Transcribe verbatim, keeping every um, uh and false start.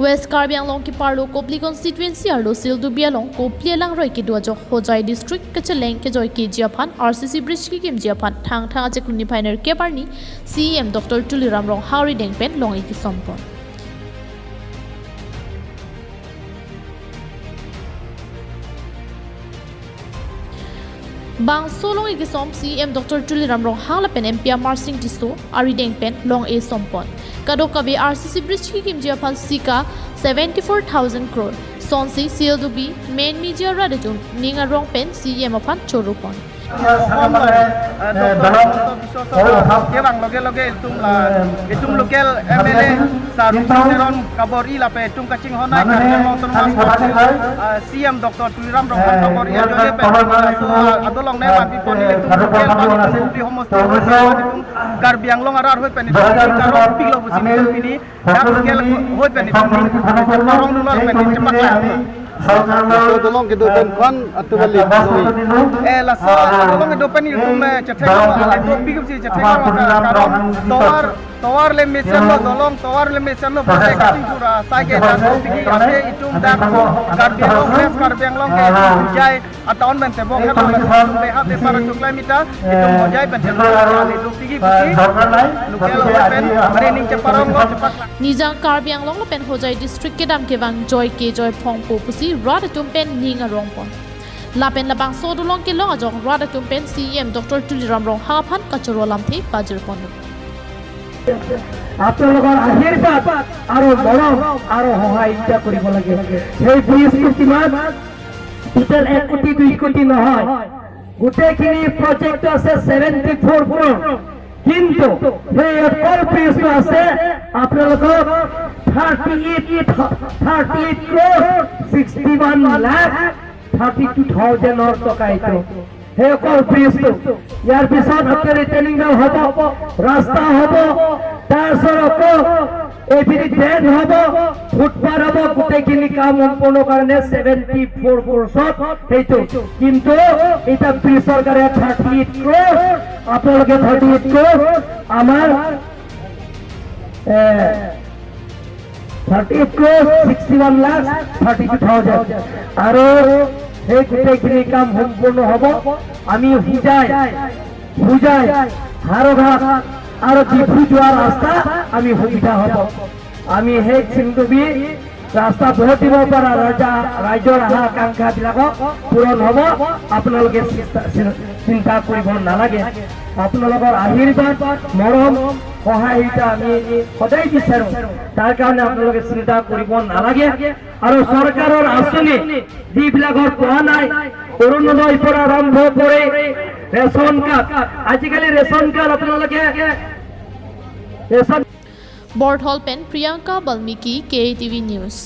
West Karbi Anglong keparlo Kopili constituency arlo Sildubi along Kopili alangroi kedo ajok Hojai district kacheleng kejoi keji aphan R C C bridge kekimji aphan Thangthang achiklo niphai nerkep arni C E M Doctor Tuliram Ronghang arideng pen long-e kesompon. Bangso long-e kesom C E M Doctor Tuliram Ronghang lapen M P Amarsing Tisso arideng pen long-e sompon. Kadokave R C C bridge kekimji aphan sika seventy four thousand crore. Sonsi Sildubi main media rat atum ning arong pen C E M aphan choropon. অসম, এ, ডক্টৰ হিমন্ত বিশ্ব শৰ্মা কেৱাং লগে লগে ইলtum la, ইলtum local M L A sir Ruchir Teron kabor-i lapen itum kachinghon-ai Karbi Anglong Autonomous Council, ah, C E M Doctor Tuliram Ronghang kabor-i ajoine pen, ah, so, ah, adolong ne manpi pon-i itum local, itum Kopili homosti, itum Karbi Anglong arat ahoi pen itum karon pilo pusi itum pini dak local ahoi pen itum parong dun lapen itum chepaklang. Laso dolong kedo pen ko-an atum kali noi? Eh, laso dolong kedo pen itum, eh, chethek, eh, dopik si chethek karon tovar, tovar le mesen lo, dolong tovar le mesen lo, pate kachingthur asai ke dak dopik ase itum dak Karbi Anglong, West Karbi Anglong ke Hojai a-town pen tebong helo, laso itum beha te para chukla mita itum Hojai pen tebong kali dopik pusi local ahoi pen mari ning cheparong lo, chepaklang. Nijang Karbi Anglong lapen Hojai district kedam kevang joi kejoi phongpo pusi rat atum pen ning arongpon. Lapen labangso dolong kelong ajok rat atum pen C E M Doctor Tuliram Ronghang aphan kachoro alamthe pajirpon. আপোনালোকৰ আশীৰ্বাদ আৰু মৰম আৰু সহায় ইচ্ছা কৰিব লাগে। সেই ব্ৰিজটো কিমান? টোটেল এক কোটি দুই কোটি নহয়, গোটেইখিনি প্ৰজেক্ট আছে ছেভেণ্টি ফ'ৰ ক্ৰ'ৰ। কিন্তু সেই অকল ব্ৰিজটো আছে আপোনালোকৰ থাৰ্টি এইট, থাৰ্টি এইট ক্ৰ'ৰ sixty one lakh thirty two থাউজেণ্ডৰ টকা এইটো। সেই অকল ব্ৰিজটো। ইয়াৰ পিছত আপোনাৰ ৰিটেইনিং ৱাল হ'ব, ৰাস্তা হ'ব, তাৰ পিছত আকৌ এইপিনে ড্ৰেইন হ'ব, ফুটপাথ হ'ব, গোটেইখিনি কাম সম্পূৰ্ণ কাৰণে ছেভেণ্টি ফ'ৰ ক্ৰ'ৰ্ছত সেইটো। কিন্তু এতিয়া ব্ৰিজৰ কাৰণে থাৰ্টি এইট ক্ৰ'ৰ, আপোনালোকে থাৰ্টি এইট ক্ৰ'ৰ আমাৰ, এ, থাৰ্টি এইট ক্ৰ'ৰ sixty one lakh thirty two thousand. আৰু সেই গোটেইখিনি কাম সম্পূৰ্ণ হ'ব। আমি হোজাই, হোজাই, হাৰঘাট আৰু ডিফু যোৱা ৰাস্তা আমি সুবিধা হ'ব। আমি সেই চিংডুবি ৰাস্তা বহুত দিনৰ পৰা ৰাজা, ৰাইজৰ আশা আকাংক্ষাবিলাকক পূৰণ হ'ব। আপোনালোকে চিন্তা, চিন-, চিন্তা কৰিব নালাগে। আপোনালোকৰ আশীৰ্বাদ, মৰম, সহায়িকা আমি সদায় বিচাৰোঁ। তাৰ কাৰণে আপোনালোকে চিন্তা কৰিব নালাগে। আৰু চৰকাৰৰ আঁচনি যিবিলাকৰ পোৱা নাই, অৰুণোদয়ৰ পৰা আৰম্ভ কৰি ৰেচন কাৰ্ড, আজিকালি ৰেচন কাৰ্ড আপোনালোকে ration Borthol pen Priyanka Balmiki, K A T V News.